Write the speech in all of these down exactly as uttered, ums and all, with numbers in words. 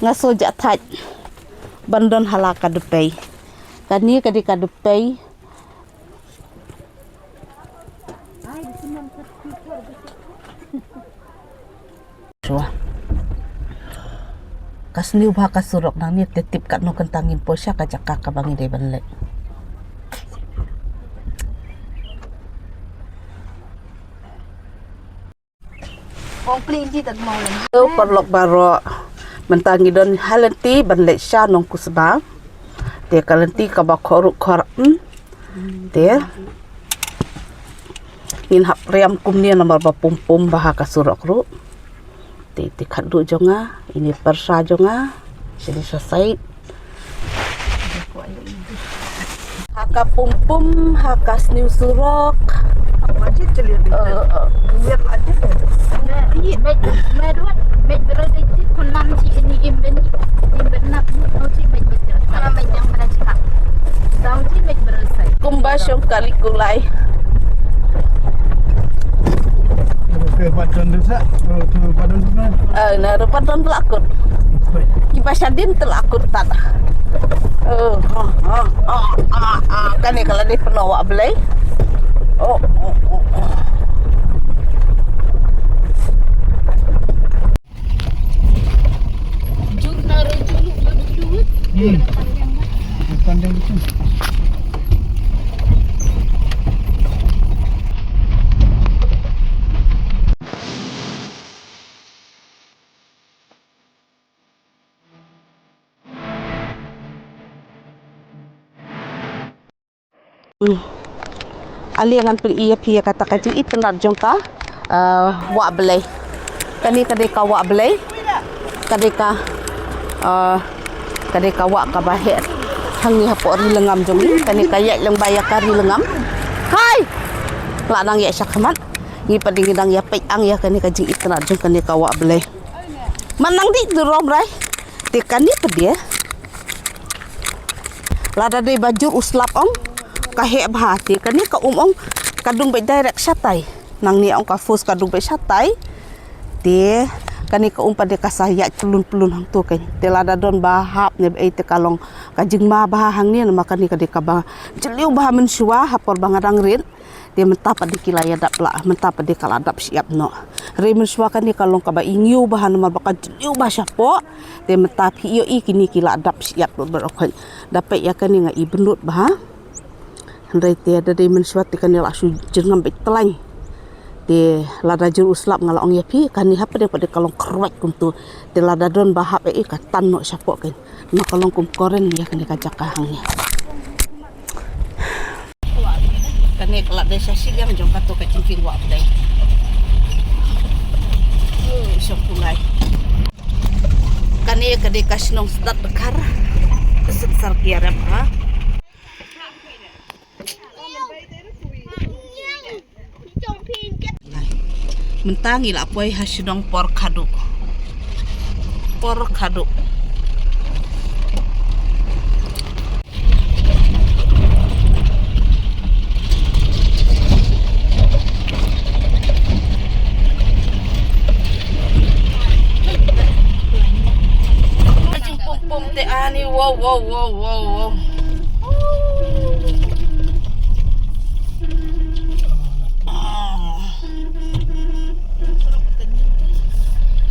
Nga shu jah thait ban don ha la ka dpei. Kane ka dei ka dpei. Shuwa. Ka sniew bha ka surok nangne, te tip katno kynta ngin poi sha ka jaka kaba ngi dei ban leit. Ong pli inji tak mau lem. To paralok baroh, mynta ngi don ha lynti ban leit sha Nongkusba. Te ka lynti kaba khor ruh khor, hmm. Te ngin hap riam kumne namar ba pum pum bha ka surok ruh. Te, te khatduh jong nga, ine pyrsa jong nga, sha dei sha sait. Ha ka pum pum, ha ka sniew surok. Apa aja celir di. Eh, eh. Lihat aja. Mej, mej, mej, mej, berada di kunam ci ini im beni, im benap ni, tau ci mej berada. Mana mej yang berada cakap. Tau ci mej berada. Kumba shong kali kulai. Ke Padon tu sa, tu Padon tu na. Eh, na ru Padon telakut. Kiba shadin telakut tat. Oh, oh, oh, oh, oh, oh. Kane ka la dei pynwah blei. Oh, oh, oh, oh. Hmm. Pandang betul. Hmm. Ale ngan pyni ïa phi ïa kata ka jingitynnad jong ka, eh, wah blei. Kane ka dei ka wah blei. Ka dei ka, eh, ka dei ka wah kaba heh hangne hapoh ri Lyngngam jong ngi. Kane ka ïaid lyngba ïa ka ri Lyngngam. Hai! Lah nang ïaid shakhmat. Ngi pat ngi dang ïa peit ang ïa kane ka jingitynnad jong kane ka wah blei. Man nang dih tu rom rai. Te kane pat de. Lada dei ba jur u slap ong ka heh bha, te kane ka um ong ka dung beit direct shatai. Nangne ong ka force ka dung beit shatai. Te kane ka um pat de ka sa ïaid plun plun hangto kein. Te lada don ba hap ne ba ei te ka long ka jingma bha hangne namar kane ka dei kaba jylliew bha mynshuwa ha por ba nga dang rit. Te mynta pat de ki la ïa dap lah, mynta pat de ka la dap shyiap noh. Hynrei mynshuwa kane ka long kaba ingiew bha namar ba ka jylliew bha shapoh. Te mynta phi ïohi kine ki la dap shyiap baroh khoit. Da peit ïa kane nga i bynrut bha. Hynrei te da dei mynshuwa te kane la shu jyrngam beit tlaiñ. Te lada jur u slap nga la ong ïa phi kane hapdeng pat de ka long kyrwat kumto. Te lada don ba hap ei ka tan noh shapoh kein. Nga ka long kum koren ïa kane ka jaka hangne. Kane ka la dei sa shiliang jong kato ka jingkieng wah blei. Oh, shong Pulai. Kane ka dei ka shnong Stad Dkhar. Ka Stad Sarkia rep ha. Mynta ngi la poi ha shnong Por Khadu. Por Khadu. Pum pum te ani, wow, wow, wow, wow, wow.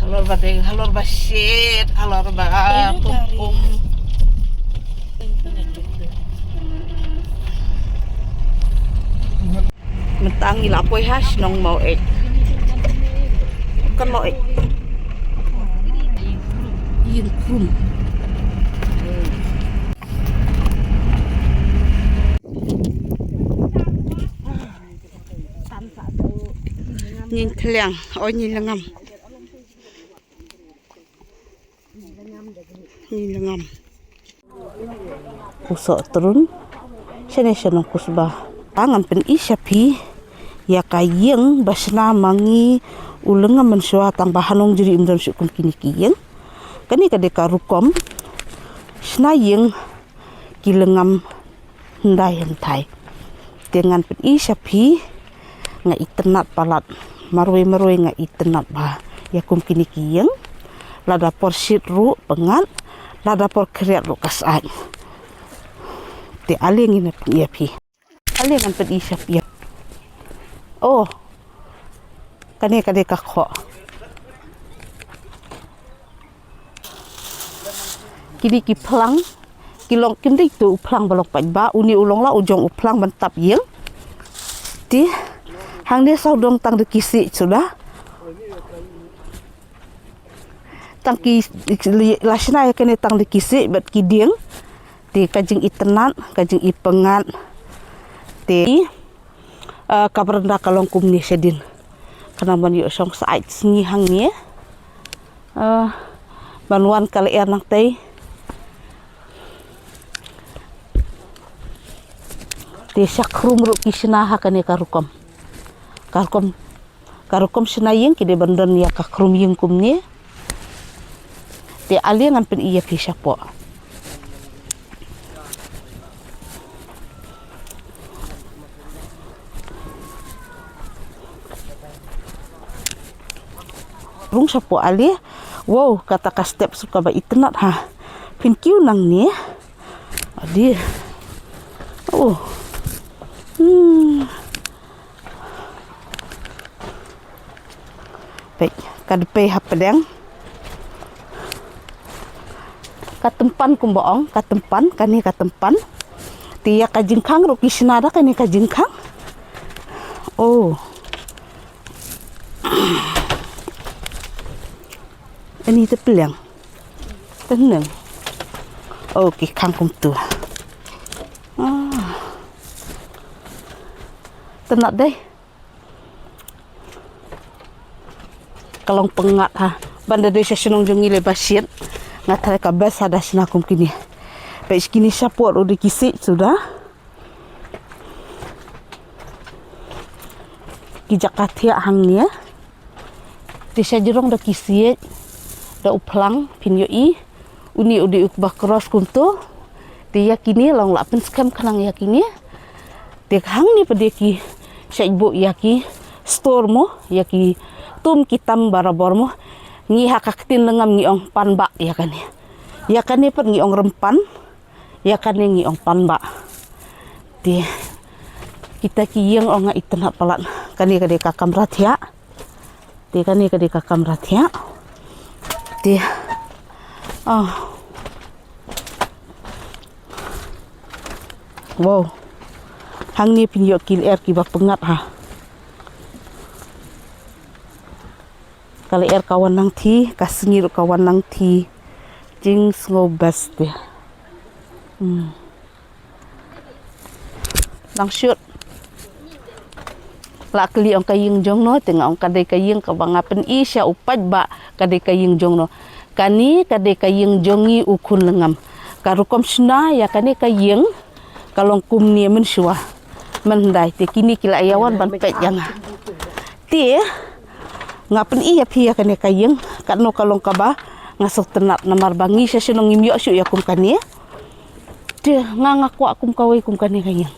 Halor ba deng, halor ba shit, halor ba pum pum. Mynta ngi la poi ha shnong Maweit. Kan Maweit. Ïing Krum. Ïing Khliang, oh, Ïing Lyngngam. Ïing Lyngngam. U Sohtrun, shane sha Nongkusba. Ngan pyni sha phi ïa ka ïing ba shna ma ngi u Lyngngam mynshuwa tang ba ha Nongjri ym don shuh kum kine ki ïing. Kane ka dei ka rukom shna ïing ki Lyngngam hyndai hynthai. Te ngan pyni sha phi, nga itynnad palat, marwei marwei nga itynnad bha ïa kum kine ki ïing. Lada por shit ruh pyngngad, lada por khriat ruh ka sait. Te ale ngin ïa phi. Ale ngan pyn-i sha phi. Oh. Kane ka dei ka khoh. Kine ki phlang, ki long kim dei tu u phlang ba long paidbah, une u long la u jong u phlang ban tap ïing. Te hangne sawdong tang da ki siej suda. Tang ki la shna ïa kane tang da ki siej bad ki dieng. Te ka jingitynnad, ka jingipyngngad. Te, eh, ka baranda ka long kumne shadien. Khnang ban ïoh shong sait sngi hangne. Eh, ban wan ka lyer nangtei. Te sha khrum ruh ki shna ha kane ka rukom. Ka rukom Ka rukom shna ïing ki dei ban don ïa ka khrum ïing kumne. Te ale ngan pyn-i ïa phi shapoh. Rung shapoh ale. Wow, kata ka step suka ba itynnad ha. Phin kiew nangne. Adi. Oh. Hmm. Peit, ka dpei hapdeng. Ka tympan kumba ong, ka tympan, kane ka tympan. Te ïa ka jingkhang ruh ki shna da kane ka jingkhang. Oh. Ani te pylliang. Te neng. Oh, ki khang kumtu. Ah. Te nat dei. Ka long pyngngad ha. Ban da dei sha shnong jong ngi lei ba shit. Nga tharai ka best ha da shna kum kine. Peit kine shapoh ruh dei ki siej suda. Ki jaka thiah hangne. Te sha jrong da ki siej. Da u phlang phin ïohi. Une u dei u kba cross kumto. Te ïa kine long lah pynskhem khnang ïa kine. Te hangne pat ïa ki shait buh ïa ki store mo, ïa ki tum ki tam barabor mo. Ngi ha ka ktien lyngngam ngi ong panbah ïa kane. Ïa kane pat ngi ong rympan. Ïa kane ngi ong panbah. Te kita ki ïing ong nga itynnad palat. Kane ka dei ka kamra thiah. Te kane ka dei ka kamra thiah. Te. Oh. Wow. Hangne phin ïoh ki lyer kiba pyngngad ha. Ka lyer ka wan nangthie, ka sngi ruh ka wan nangthie. Jingsngew best te. Hmm. Nang shoot. La kylli ong ka ïing jong no, te nga ong ka dei ka ïing kaba nga pyn-i sha u paidbah ka dei ka ïing jong no. Kane ka dei ka ïing jong ngi u khun lyngngam. Ka rukom shna ïa kane ka ïing ka long kumne mynshuwa. Mynhyndai te kine ki la ïa wan ban peit ïa nga. Te nga pyn-i ïa phi ïa kane ka ïing, katno ka long kaba nga sngewtynnad namar ba ngi sha shnong ngim ïoh shuh ïa kum kane. Te nga nga kwah kum kawei kum kane ka ïing.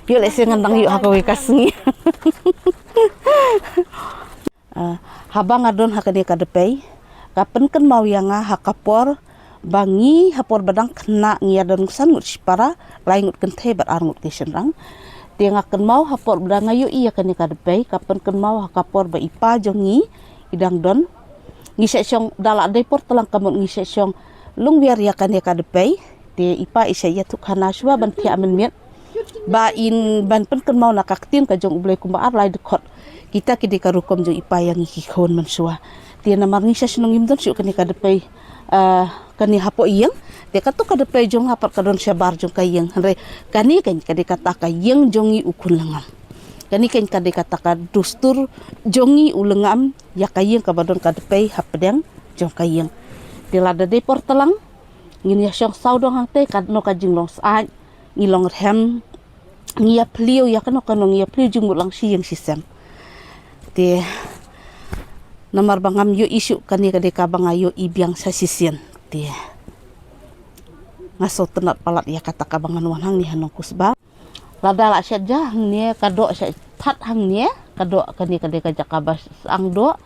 Ïoh lehse ngan dang ïoh ha kawei ka sngi. Ah, haba nga don ha kane ka dpei, ka pynkynmaw ïa nga ha ka por ba ngi ha por ba dang khynnah ngi ïa don san ngut shipara, lai ngut kynthei bad ar ngut ki shynrang. Te nga kynmaw ha por ba dang nga ïohi ïa kane ka dpei, ka pynkynmaw ha ka por ba i pa jong ngi i dang don. Ngi shait shong da la dei por tlang ka mut ngi shait shong lungwiar ïa kane ka dpei. Te i pa i shait ïathuh khana shuwa ban thiah mynmiet. Ba in ban pynkynmaw na ka ktien ka jong U Blei kumba ar lai dkhot. Kita ki dei ka rukom jong i pa ïa ngi ki khun mynshuwa. Te namar ngi sha shnong ngim don shuh kane ka dpei, ah, kane hapoh ïing. Te kato ka dpei jong nga pat ka don shabar jong ka ïing. Hynrei kane kan ka dei kata ka ïing jong ngi u khun lyngngam. Kane kan ka dei kata ka dustur jong ngi u lyngngam ïa ka ïing kaba don ka dpei hapdeng jong ka ïing. Te lada dei por tlang ngin ïa shong sawdong hangtei katno ka jinglong sait. Ngi long rhem, ngi ïa phliew ïa kano kano, ngi ïa phliew jingmut lang shi ïing shi sem. Te namar ba ngam ïohi shuh kane ka dei kaba nga ïohi biang sha shisien. Te nga sngewtynnad palat ïa kata kaba ngan wan hangne ha Nongkusba. Lada la shet ja hangne ka doh shet that hangne ka doh, kane ka dei ka jaka ba sang doh.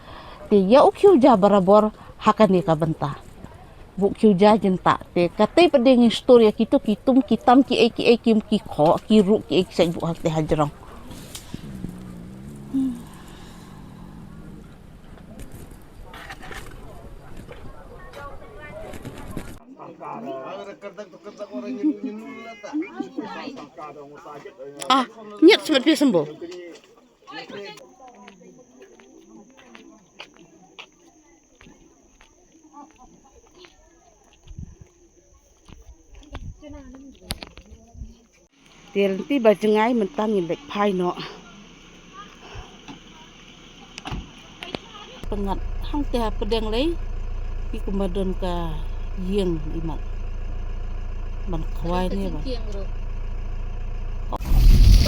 Te ïa u khiew ja barabor Ha kane ka bynta. Buh ki u ja jin ta te ka te pdeng in store ïa kito ki tum ki tam ki ei ki ei ki ki kho ki ruh ki ei ki sa buh ha te ha jrong. Ah, nyet semet pia sembo. Te lynti ba jngai mynta ngin leit phai noh. Pyngat hangte ha pdeng lei. Ki kumba don ka ïing i mat. Ban khwai ne ba.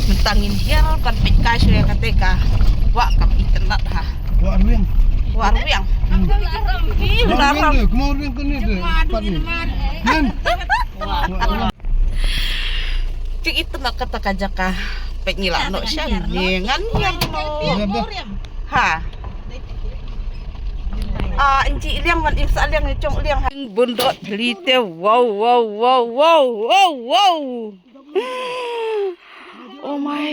Mynta ngin hiar ban peit kai shuwa kata ka wah kam itynnat ha. Wah rwiang. Wah rwiang. Ih, wah rwiang. Kumba rwiang kane de. Pat ni. Kan. Wah rwiang. Tik itynnat kata ka jaka. Peit ngi la noh sha ne ngan hiar noh. Ha. Ah, inji liang wan im sa liang ni chong liang. Bun dot thli te wow wow wow wow wow wow. Oh my.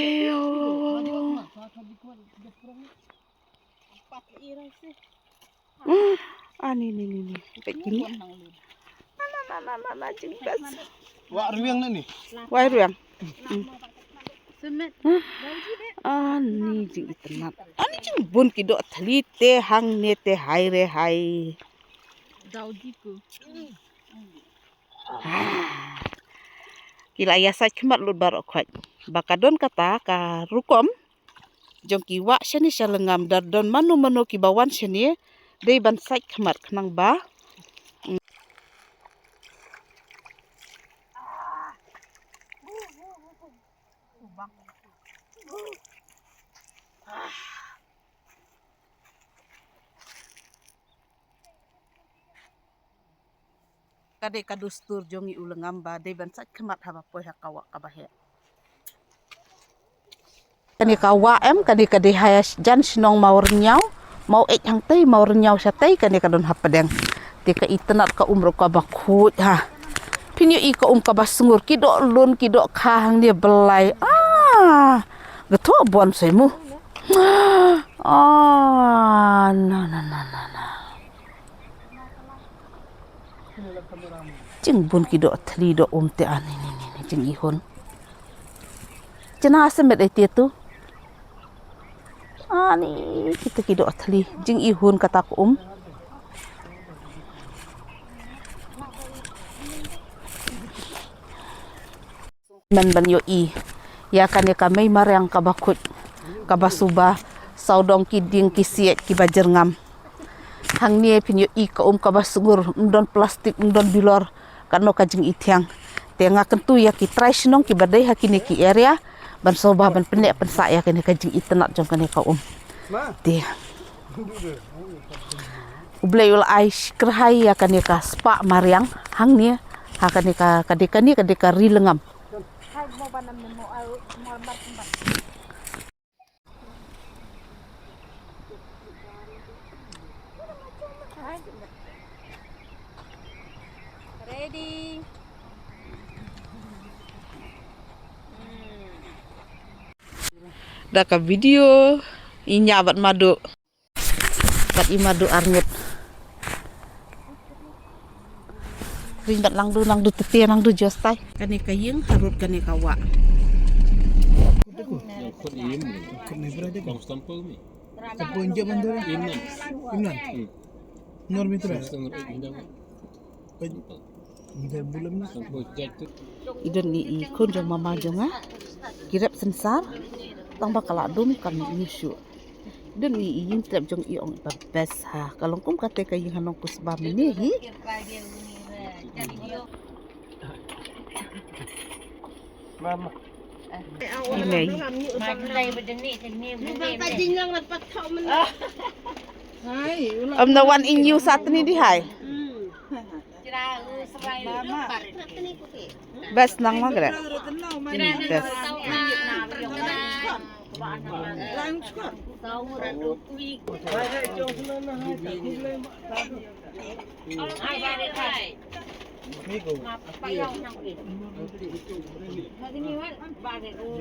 Ah, ni ni ni ni. Peit kini. Na na na na na jing bas. Wah rwiang na ni. Wah rwiang. Ani jing itynnat. Ani jing bun ki doh thli te hangne te hai re hai. Dau ji ku. Ki la ïa sait khmat lut baroh khoit. Ba ka don kata ka rukom jong ki wah shane sha lyngngam, da don mano mano kiba wan shane dei ban sait khmat khnang ba. Ka dei ka dustur jong i u lyngngam ba dei ban sait khmat haba poi ha ka wah kaba heh. Kane ka wah em, kane ka dei ha jan shnong Mawrynniaw, Maw Eit hangtei, Mawrynniaw shatei, kane ka don hapdeng. Te ka itynnat ka um ruh kaba khuid ha. Phin ïohi ka um kaba sngur, ki doh lun, ki doh kha hangne blai. Ah, ka thoh bon soi mu. Ah, na na na na na. Jingbun ki doh thli doh um te ani ni ni ni jingihun. Jana semet ai te tu. Ani kita ki doh thli jingihun kata ka um. Men ban ïohi ïa kane ka mei mariang kaba khuid kaba suba, sawdong ki dieng ki siej kiba jyrngam. Hangne phin ïohi ka um kaba sngur, ym don plastik, ym don bilor, kano ka jingithiang. Te nga kyntu ïa ki trai shnong kiba dei ha kine ki area ban sawba ban pynneh pynsah ïa kane ka jingitynnat jong kane ka um. Te U Blei u la ai kyrhai ïa kane ka spah mariang hangne ha kane ka, ka dei kane ka dei ka ri lyngngam. Ready. Da ka video i Nya bad Madu. Bad i Madu arngut. Ring bad nang du, nang du tete, nang du jostai. Kane ka ïing harud kane ka wah. Imnan. Nor mitra. I don i, i khun jong mama jong nga. Ki rep synsar. Tang ba ka la dum kam i shu. Don i, i ïing trep jong i ong i ba best ha. Ka long kum kata ka ïing ha Nongkusba mane hi. Mama. I mei. Am na wan in yu satni di hai. Best nang ma gre. Best. Ai, ba rit ai. Ni go. Ma pa yong nang rit. Hadi ni wan, ba rit.